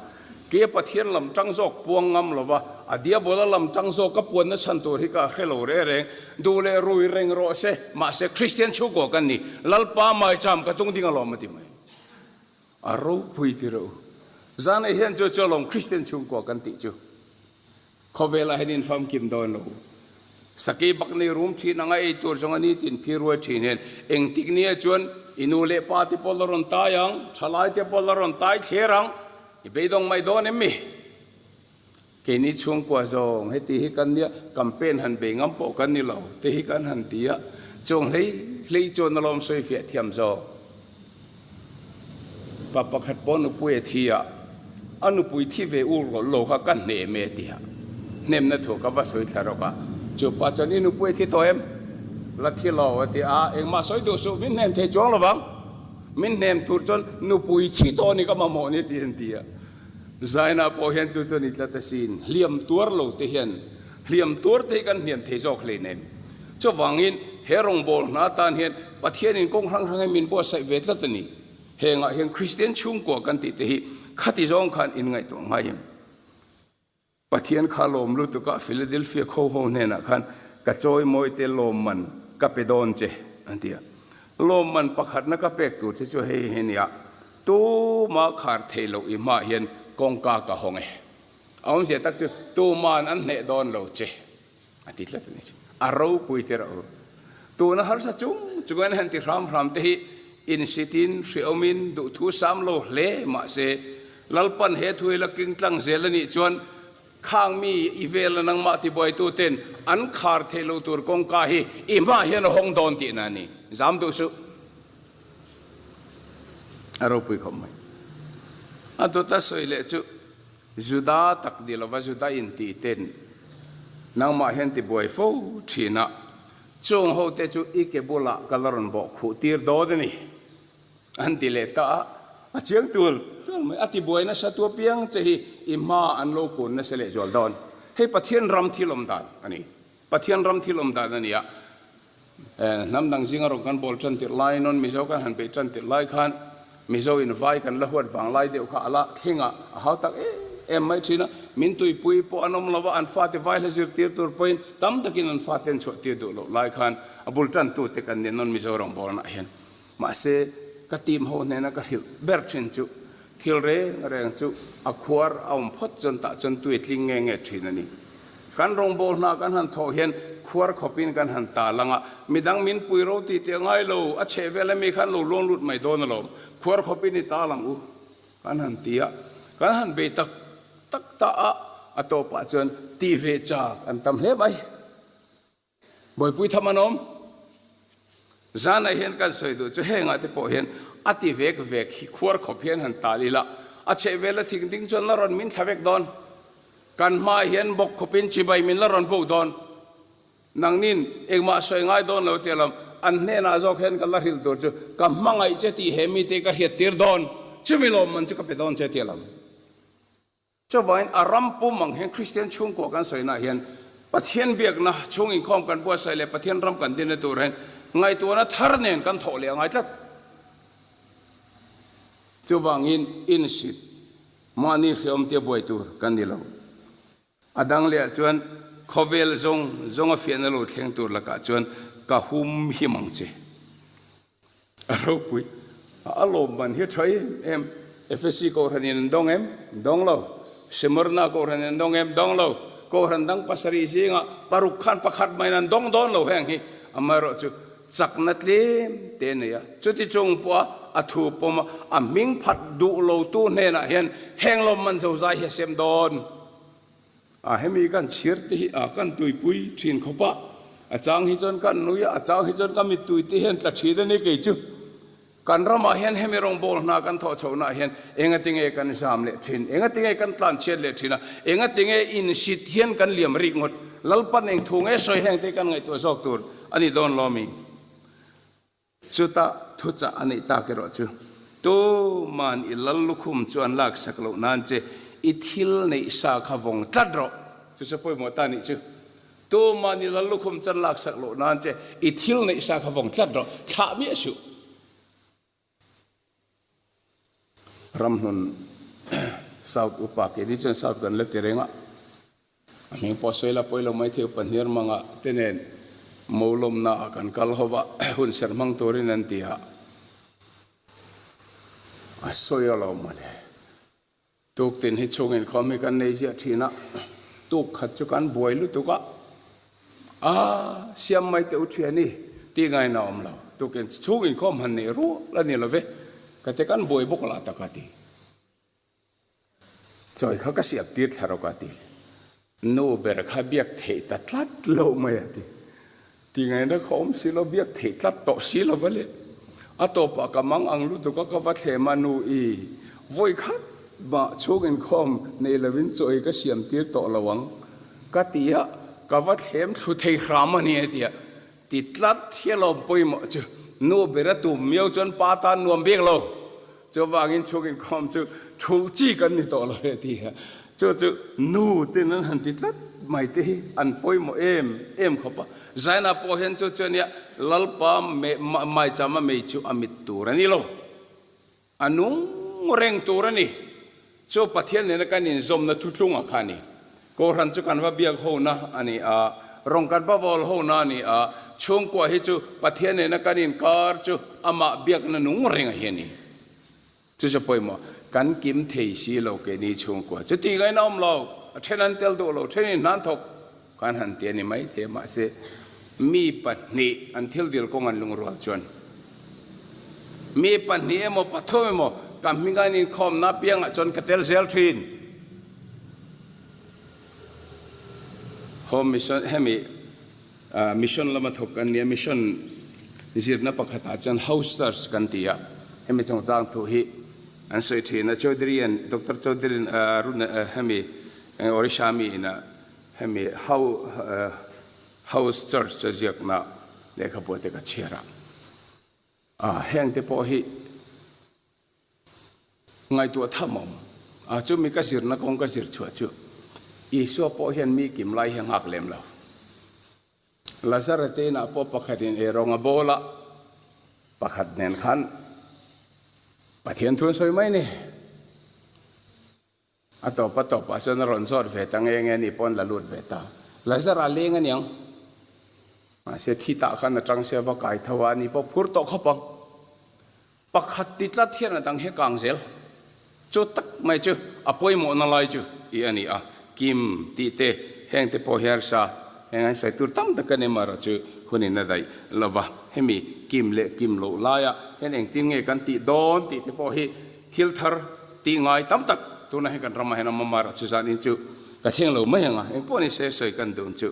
Kei a Pathian lam tang zawk puang ngam lo va, a Diabola lam tang zawk ka puanna chhan tur hi ka hre lo reng reng. Duh leh rui reng rawh se, mahse Kristian chhungkua kan ni, Lalpa maicham ka tung ding alawm a ti mai. A ropui ti rawh u. Zanei hian chu chu alawm Kristian chhungkua kan tih chu. Khawvelah hian in famkim dawn lo. Sakei bak nei rum thin anga ei tur zawng a ni tiin phir ruai thin hian engtik nia chuan i nu leh pa te pawh la rawn tai ang, thalai te pawh la rawn tai thler ang, i beidawng mai dawn em mi? Keini chhungkua zawng heti hi kan nia, campaign han bei ngam pawh kan ni lo te hi kan han ti a, chuang hlei hlei chuan alawm sawi fiah thiam zawk. Pa pakhat pawh nupui a thi a, a nupui thi ve ur rawlh lo kha ka hnem e ti a, hnemna thu ka va sawi thla rawk a, chu pa chuan i nupui a thi tawh em? La thi lo a ti a, engmah sawi duh suh, min hnem thei chuang lovang, min hnem tur chuan nupui thi tawh ni ka mamawh ni ti an ti a, Zaina pawh hian chu chuan i tlat asin, hliam tuar lo te hian hliam tuar te hi kan hniam thei zawk hleinem. Chuvangin he rawngbâwl hna atan hian Pathianin kawng hrang hrang hi min buatsaih ve tlat a ni. Hengah hian Kristian chhungkua kan tih te hi khati zawng khan inngaihtuah ngai em? Pathian kha lawm lutuk a, Philadelphia kho ho hnenah khan ka chawimawi te lawmman ka pe dawn che an ti a. Lawmman pakhatna ka pek tur che chu hei hi nia, tuma khar theih loh i hmaah hian kawngka ka hawng e. A awmzia tak chu tuma'n an hneh dawn lo che a ti tlat a ni. A ropui te rawh u. Tuna harsa chung chung an han ti hram hram te hi insitin hreawmin duhthu sam lo hle mahse Lalpan he thu hi la king tlang zel a nih chuan khang mi i vela nangmah tibuaitu ten an khar theih lo tur kawngka hi i hmah hian a hawng dawn tihna a ni. Zam duh suh. A ropui khawp mai. A dawt a sawi leh chu Juda tak ni lova Juda intih ten nangmah hian tibuai fo thin a, chung ho te chu i ke bulah ka la rawn bawh khuh tir dawn a ni an ti leh ta a, a chiang tul tul mai, a tibuai nasa tu apiang che hi i hma an lo kun nasa leh zual dawn. Hei Pathian ram thil awm dan a ni. Pathian ram thil awm dan a ni a, Hnam dang zinga rawn kan bawl tan tirh lai nawn Mizo kan han beih tan tirh lai khan Mizo in vai kan la huat vang lai deuh kha a la thleng a, a hau tak em em mai thin a, min tuipui pawh an awm lo va, an fate vai hla zirtir tur pawhin tam takin an fate an chhuah tir duh loh lai khan a bul tan tute kan ni nawn Mizo rawngbawlnaah hian. Mahse, ka team ho hnena ka hrilh ber thin chu thil reng reng chu a khuar a awm phawt chuan tah chuan tui a tling nge nge thin a ni. Kan rawngbâwl hna kan han thawh hian khuar khawpin kan han tal ang a, midang min pui ro tih teh ngai lo, a chheh vel ami khan lo luang lut mai dawn alawm, khuar khawpin i tal ang u kan han ti a, kan han bei tak tak ta a, a tawpah chuan tih ve chak an tam hle mai. Bawipui tham an awm. Zanah hian kan sawi duh chu hengah te pawh hian a ti vek vek hi khuar khawp hian han tal ila, a chheh vel a thing ding chuan la rawn min thla vek dawn. Kan hmaah hian bawk khawpin chibai min la rawn bo dawn. Nangnin engmah sawi ngai dawn lo tia lam an hnenah zawk hian ka la hrilh tur chu ka hmangaih che tih he mite ka hriat tir dawn, chumi lawmman chu ka pe dawn che tia lam. Chuvangin a ram pum ang hian Kristian chhungkua kan sawinaah hian Pathian biakna chhung inkhawm kan buatsaih leh Pathian ram kan dinna tur hian ngaihtuahna thar nen kan thawh leh a ngai tlat. Chuvangin insit mahni hreawm tia buai tur kan ni lo. A dang lehah chuan khawvel zawng zawnga fiahna lo thleng tur lakah chuan ka hum him ang che. A ropui a lawm man hi a tha em em. Efesi Kohhran in an dawng em? Dawng lo. Smyrna Kohhran in an dawng em? Dawng lo. Kohhran dang pasarih zingah paruk khan pakhat maiin an dawng dawn lo heng hi. Amaherawh chu chakna tlem te a nei a. Chuti chung pawha a thu pawm a, a hming phat duh lotu hnenah hian heng lawm man zozai hi a sem dawn. A hemi kan chhir te hi a kan tuipui thin khawp a, a chang hi chuan kan nui a, a chang hi chuan ka mittui te hian tla thin a ni kei chu. Kan ramah hian hemi rawngbâwl hna kan thawh chhohnaah hian engatinge kan zam leh thin? Engatinge kan tlanchhiat leh thin a? Engatinge insit hian kan liam rik ngawt? Lalpan eng thu nge sawi heng te kan ngaihtuah zawk tur a ni dawn lo mi? Chutah thuchah a neih tak erawh chu, Tuman i lal lukhum chu an laksak loh nan che i thil neih sa kha vawng tlat rawh. Chu chu pawimawh ta nih chu. Tuman i lal lukhum chu an laksak loh nan che i thil neih sa kha vawng tlat rawh. Thlah miah suh. Ramhlun South upa keini chuan South kan la ti reng a. A hming pawh sawi la pawi lo mai thei upa hniar manga te nen mo lawmna ah kan kal ho va, hun serh hmang turin an ti a, a sawi a lo mawle. Tuktin hi chhung inkhawm hi kan nei ziah thin a, tuk khat chu kan buai lutuk a, a siam mai teh u thiani tih ngaina a awm lo, tukin chhung inkhawm han neih rual a ni lo ve, ka te kan buai bawk lah tak a ti. Chawi kha ka siap tir thla rawk a ti. Nu ber kha biak theih ta tlat lo mai a ti. Ti ngaihna kha awm si lo, biak theih tlat tawh si lo va le. A tawpah ka mang ang lutuk a, ka va thlem a, nu i vawi khat mah chhung inkhawm nei lovin chawi ka siam tir tawh lo ang ka ti a, ka va thlem thlu thei hram a ni a ti a. Ti tlat hialawm pawimawh chu nu ber a tum miau chuan pa tan nuam bik lo. Chuvangin chhuk inkhawm chu thulh chi kan ni tawh lo e ti a, chu chu nu ten an han ti tlat mai te hi an pawimawh em em khawp a. Zaina pawh hian chu chu ania Lalpa maichama mei chu a mit tur a ni lo, a nung reng tur a ni. Chu Pathian nena kan inzawmna thuthlungah kha a ni. Kohhran chu kan va biak hona a ni a, rawng kan va vawl hona a ni a, chhungkua hi chu Pathian nena kan inkar chu amah biakna nung reng hi a ni. Chu chu pawimawh kan kim thei si lo keini chhungkua chu tih ngaihna awm lo, a then an tel duh lo, thenin hnan thawk kan han ti a ni maithei a, mahse mi pahnih an thil dil kawng an lungrual chuan mi pahnih emaw pathum emaw ka hming an inkhawmna apiangah chuan ka tel zel thin. Home Mission hemi Mission lama thawk kan nia, Mission zirna pakhatah chuan House Church kan ti a, hemi chungchang thu hi an sawi thin a, Chaudhary an Doctor Chaudhary Arun hemi Orissa mi ina hemi House Church a ziakna lehkhabu te ka chhiar a, heng te pawh hi Ngaihtuah tham awm. A chumi ka zirna kawng ka zir chhuah chu Isua pawh hian mi kim lai hi a nghak lem lo. Lazara te inah pawh pakhatin eirawng a bawl a, pakhat nen khan Pathian thu an sawi mai ni. A tawp a tawpah chuan a rawn zawt ve ta nge nge ni pawh an la lut ve ta. Lazara leng a niang. Mahse thi tah khan a tang sia va kai tho a, ani pawh phur tawh khawp ang. Pakhat ti tlat hian a dang hi kang zel. Chu tak mai chu a pawimawhna lai chu i a ni a, Kim tih te, heng te pawh hi harsa, heng an sawi tur tam tak a ni marawh chu hunin a daih lo va. Hemi Kim leh Kim loh laia hian engtin nge kan tih dawn tih te pawh hi thil thar tih ngai tam tak tunah hian kan ramah hian awm a marawh chu zanin chu ka thleng lo mai ang a, engpawh ni se sawi kan dun chu.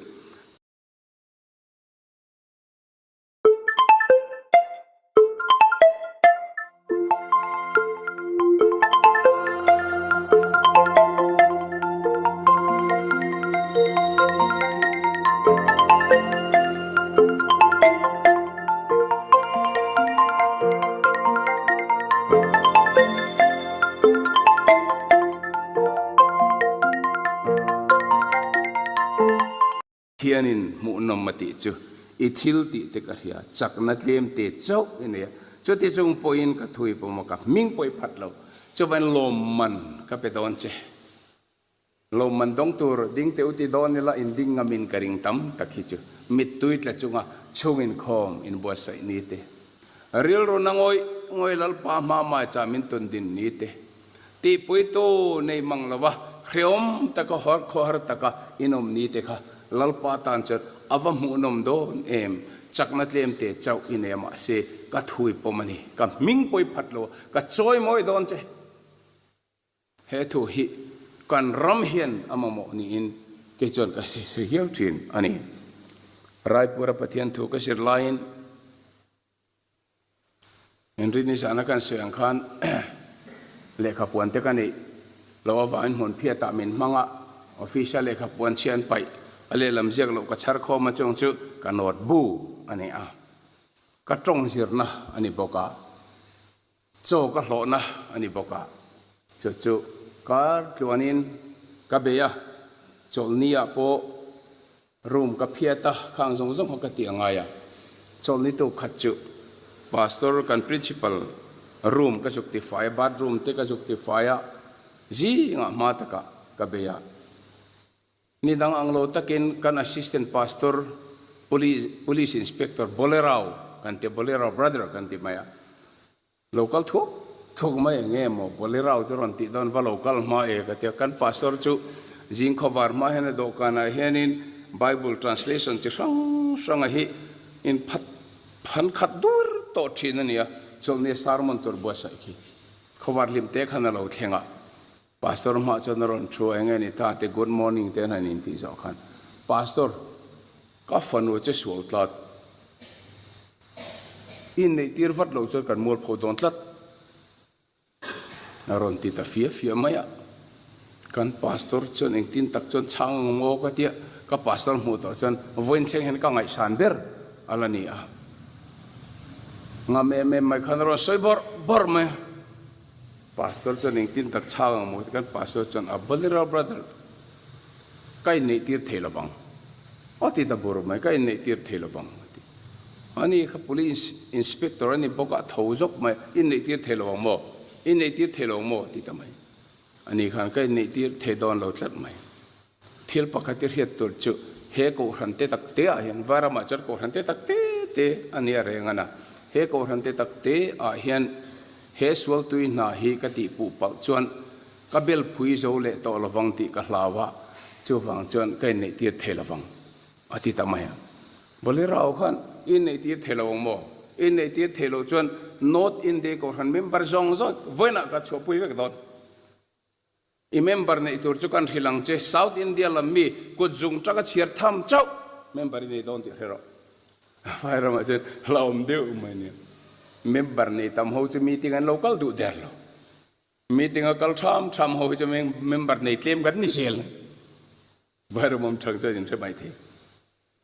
Thianin hmuhnawm a tih chu i thil tih te ka hria, chakna tlem te chauh i nei a, chuti chung pawhin ka thui pawm a, ka hming pawh i phat lo, chuvain lawmman ka pe dawn che. Lawmman dawng tur ding teh u ti dawn ila in ding ngamin ka ring tam tak hi chu mittui tla chunga chhung inkhawm inbuatsaih ni te, rilru na ngawih ngawih Lalpa hma maicha min tun din ni te, Tihpuitu nei mang lova hreawm taka hawr khawhar taka inawm ni te kha Lalpa tan chuan a va hmuhnawm dawn em? Chakna tlem te chauh i nei a mahse ka thui pawm a ni. Ka hming pawi phat lo a, ka chawi mawi dawn che. He thu hi kan ram hian a mamawh niin kei chuan ka hre hial thin a ni. Raipura Pathian thu ka zir laiin. Inrinni zana kan sawi ang khan lehkhapuan te ka neih loh avangin hmun phiatah min hmang a, office-a lehkhapuan chhia an paih a lehlam ziak loh ka chhar khawm a chung chu ka note bu a ni a, ka tawng zirna a ni bawk a, chaw ka hlawhna a ni bawk a, chu chu kar tluanin ka bei a, chawlhni-ah pawh Room ka phiat a, khang zawng zawng kha ka ti a ngai a. Chawlhni tu khat chu Pastor kan Principal room ka zuk tifai a, bathroom te ka zuk tifai a, zingah hma takah ka bei a. Ni dang ang lo takin kan Assistant Pastor Police Police Inspector Bolerao kan ti a, Bolerao Brother kan ti mai a. Lo kal thuak thuak mai eng nge maw Bolirao chu rawn tih dawn va lo kal hma e ka tia kan pastor chu zing khawvar hma hian a dawhkanah hianin Bible translation chi hrang hranga hi in phat phan khat dur tawh thin a nia chawlhni sermon tur buatsaih khi khawvar hlim te khan a lo thleng a pastor hma chuan a rawn thu a eng nge ni ta te good morning te an han intih zawh khan pastor Ka fanu che sual tlat. Inneih tir vat lo chuan kan mualpho dawn tlat. A rawn ti ta fia fia mai a. Kan pastor chuan engtin tak chuan chhang ang maw ka tia, ka pastor hmuh tawh chuan vawiin thleng hian ka ngaihsan ber a la ni a. Ngam em em mai khan a rawn sawi bawrh bawrh mai a. Pastor chuan engtin tak chhang ang maw kan pastor chuan a Bolero brother. Ka inneih tir thei lo vang. A ti ta bur mai, ka inneih tir thei lo vang a ti. Ani kha police inspector a ni bawk a, a tho zawk mai, inneih tir thei lo ang maw? Inneih tir thei lo ang maw? a ti ta mai. Ani khan ka inneih tir thei dawn lo tlat mai. Thil pakhat i hriat tur chu he kohhran te tak te ah hian, Varamah chuan kohhran te tak te te a nia reng a na, he kohhran te tak te ah hian he sualtui hna hi ka tihpuh palh chuan Ka bel phui zo leh tawh lovang tih ka hlau a, chuvang chuan ka inneih tir thei lovang, a ti ta mai a. Bolero khan i inneih tir thei lo ang maw? I inneih tir thei loh chuan North India Kohhran member zawng zawng vawiinah ka chhuahpui vek dawn. I member neih tur chu kan hrilh ang che, South India lam mi kut zung tanga chhiar tham chauh member i nei dawn tih hre rawh. Vai ramah chuan hlauhawm deuh mai nia. Member nei tam ho chu meeting an lo kal duh der lo. Meeting a kal tham tham ho hi chu member nei tlem kan ni zel. Vairamawm thang chuan in hre mai thei.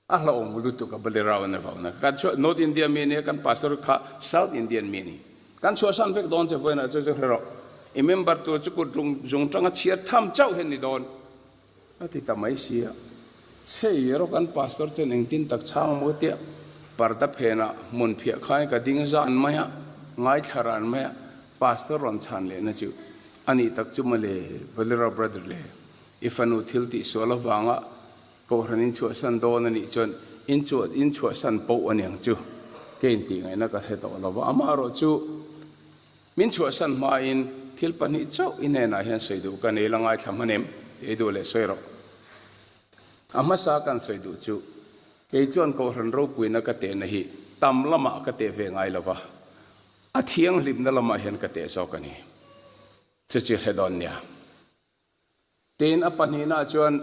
A hlauhawm lutuk a Balirao an avauna. Kan chhuah North India mi ania kan pastor kha South Indian mi ani. Kan chhuahsan vek dawn che vawiinah chu chu hre rawh. I member tur chu kut zung tanga chhiar tham chauh hian ni dawn. A ti ta mai si a, Chhei erawh kan pastor chuan engtin tak chhang maw tia parda phenah hmun phiah khain ka ding zan mai a, ngaithla ran mai a, pastor rawn chhan lehna chu a nih tak chu mawle, Valera brother le, i fanu thil tih sual avanga kohhran in chhuahsan dawn a nih chuan in chuah in chhuahsan poh a niang chu, ka intih ngaihna ka hre tawh lo va, amaherawh chu Min chhuahsan hmain thil pahnih chauh i hnenah hian sawi duh ka nei la ngaithla hman em? Tih i duh leh sawi rawh. A hmasa kan sawi duh chu, kei chuan Kohhran ropuina ka tehna hi tam lamah ka teh ve ngai lo va, a thianghlimna lamah hian ka teh zawk a ni. Chu chu hre dawn nia. Tin, a pahnihna chuan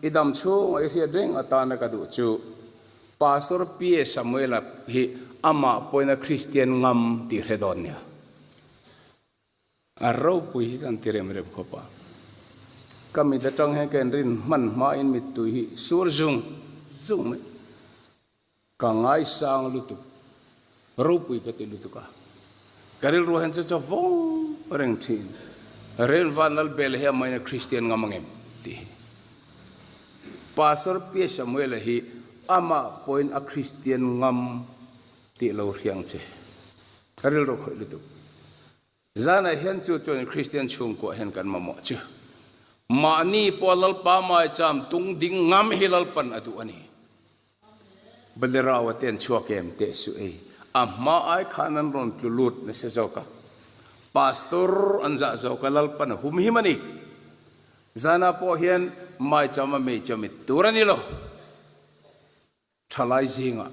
i dam chhunga i hriat reng atana ka duh chu Pastor P.A. Samuela hi amah pawhin a Kristian ngam tih hre dawn nia. A ropui hi kan ti rem rem khawp a. Ka mit atang hian ka inrin hman hmain mittui hi sur zung zung mai. Ka ngaisang lutuk, ropui ka ti lutuk a, ka rilru hian chu chu vawng reng thin. Rel van lal bel hi amahin a Kristian ngam angem tih hi. Pastor P. Samuela hi amah pawhin a Kristian ngam tih lo hriang che. Ka rilru khawih lutuk. Zanah hian chu chuan Kristian chhungkuah hian kan mamawh chu mahni pawh Lalpa maicham tung ding ngam hi Lalpan a duh a ni. Balirao te an chhuak em teh suh ei. A hma ai khan an rawn tlu lut nasa zawk a. Pastor an zah zawk a Lalpan a humhim a ni. Zanah pawh hian maicham a meicham it tur a ni lo. Thalai zingah,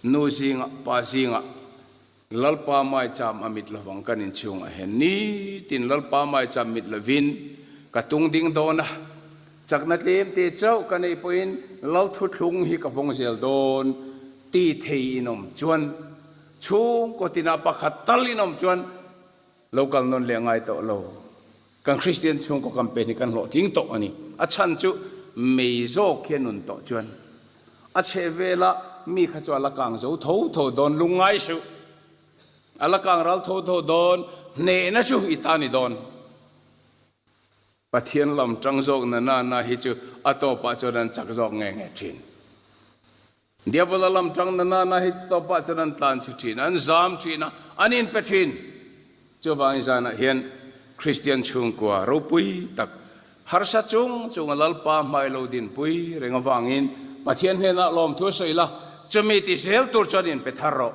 nu zingah, pa zingah Lalpa maicham a mit lovang kan inchhungah hian nitin Lalpa maicham mit lovin ka tung ding dawn a, chakna tlem te chauh ka neih pawhin Lal thuthlung hi ka vawng zel dawn ti thei in awm chuan. Chhungkaw tinah pakhat tal in awm chuan lo kal nawn leh ngai tawh lo. Kan Kristian chhungkaw campaign hi kan hlawhtling tawh a ni. A chhan chu mei zawk hi a nun tawh chuan a chheh vela mi kha chu a la kang zo tho tho dawn lungngai suh. A la kang ral tho tho dawn, hnehna chu i ta ni dawn. Pathian lam tang zawk na na na hi chu a tawpah chuan an chak zawk nge nge thin. Diabola lam tang na na na hi tawpah chuan an tlan chhe thin, an zam thin a, an inpe thin. Chuvangin zanah hian Kristian chhungkua ropui tak, harsa chung chunga Lalpa hmai lo dinpui reng avangin Pathian hnenah lawmthu a sawi la, chumi ti zel tur chuan inpe thar rawh.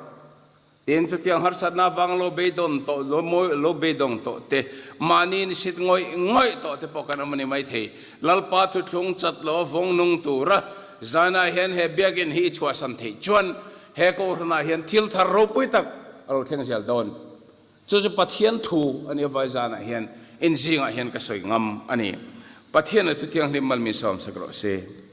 Tin, chutiang harsatna avang lo beidawn tawh, lo beidawng tawh te, mahni in sit ngawih ngawih tawh te pawh kan awm a ni maithei. Lalpa thuthlung chat lo a vawng nung tura zanah hian he biakinn hi i chhuahsan theih chuan he kohhranah hian thil thar ropui tak a lo thleng zel dawn. Chu chu Pathian thu a nia vai zanah hian in zingah hian ka sawi ngam a ni. Pathian a thuthianghlim mal min sawmsak rawh se.